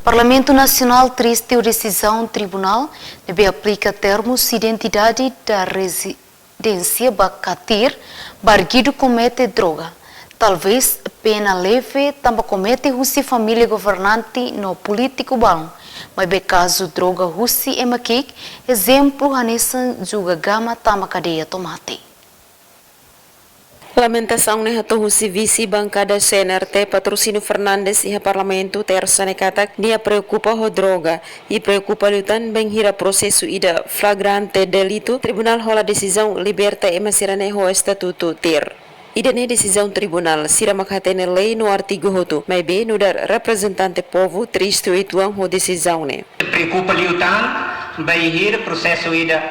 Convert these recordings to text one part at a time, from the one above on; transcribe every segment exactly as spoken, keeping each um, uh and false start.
Parlamentu Nasionál triste ho desizaun tribunál ne'ebé aplika termus identidade da rezidénsia ba katir ba arguidu komete droga. Talvés pena leve tanba komete husi família governante no polítiku balun, maibé kazu droga husi ema ki'ik, ezemplu hanesan juga gama tama kadeia to'o mate. Lamentasaun ne'e hato'o husi vise bankada C N R T Patrocínio Fernandes iha Parlamentu Tersa ne'e katak nia preokupa ho droga, i preokupa liután bainhira prosesu ida flagrante delitu, tribunál hola desizaun liberta ema sira-ne'e ho estatutu TIR. Ida-ne'e desizaun tribunál, sira mak hatene lei no artigu hotu, maibé nu'udar reprezentante povu triste uitoan ho desizaun ne'e. Preokupa liután bainhira prosesu ida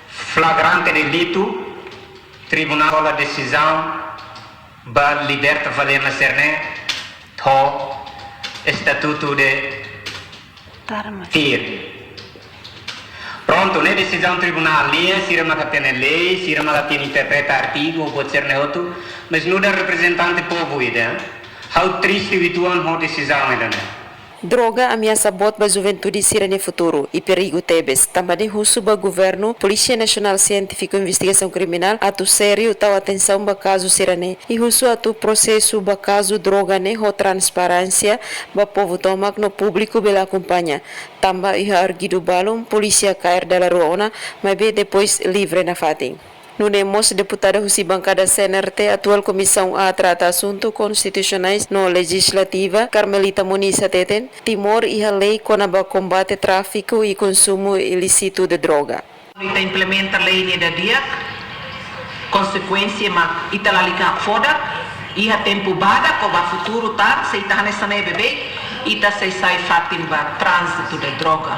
flagrante delitu, tribunál hola desizaun ba liberta fali ema sira-ne'e ho estatutu de TIR. Prontu, ne'e desizaun tribunál nian, sira mak hatene lei, sira mak hatene interpreta artigu, buat sira-ne'e hotu, mas nu'udar reprezentante povu ida, ha'u triste uitoan ho desizaun ida-ne'e. Droga ameasa boot ba juventude sira-nia futuru, i perigu tebes, tanba ne'e husu ba governu, Polísia Nasionál Sientífiku Investigasaun Kriminál atu sériu tau atensaun ba kazu sira-ne'e, i husu atu prosesu ba kazu droga ne'e ho transparénsia ba povu tomak no públiku bele akompaña. Tanba iha arguidu balun polísia kaer dala rua ona, maibé depois livre nafatin. Nune'e mós deputada husi bankada C N R T atuál Komisaun A trata asuntu konstitusionais no lejislativa, Carmelita Moniz hateten, Timor iha lei kona-ba kombate tráfiku i konsumu ilísitu de droga. Ita implementa lei ne'e didi'ak, konsekuénsia mak ita lalika hakfodak, iha tempu badak ou ba futuru tan, se ita hanesan ne'e beibeik, ita sei sai fatin ba tránzitu de droga.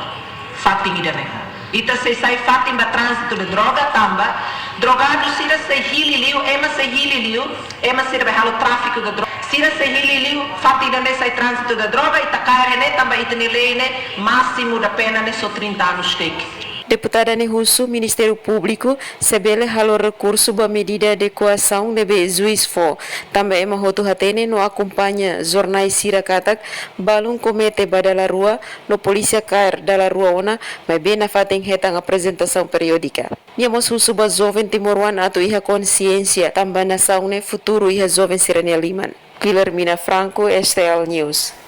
Fatin ida-ne'e. Ita sei sai fatin ba tránzitu de droga tanba drogadu sira sei hili liu, ema sei hili liu, ema sira be halo tráfiku de droga. Sira sei hili liu, fatin ida-ne'e sai tránzitu de droga, ita kaer ne'e tanba ita-nia lei ne'e másimu da pena ne'e só trinta anus keik. Deputada ne'e husu Ministériu Públiku se bele halo rekursu ba medida de koasaun ne'ebé juís fó, tanba ema hotu hatene no akompaña jornais sira katak balun komete ba dala rua no polísia kaer dala rua ona, maibé nafatin hetan aprezentasaun periódika. Nia mós husu ba joven timoroan atu iha konsiénsia, tanba nasaun ne'e futuru iha joven sira-nia liman. Guilhermina Franco, S T L News.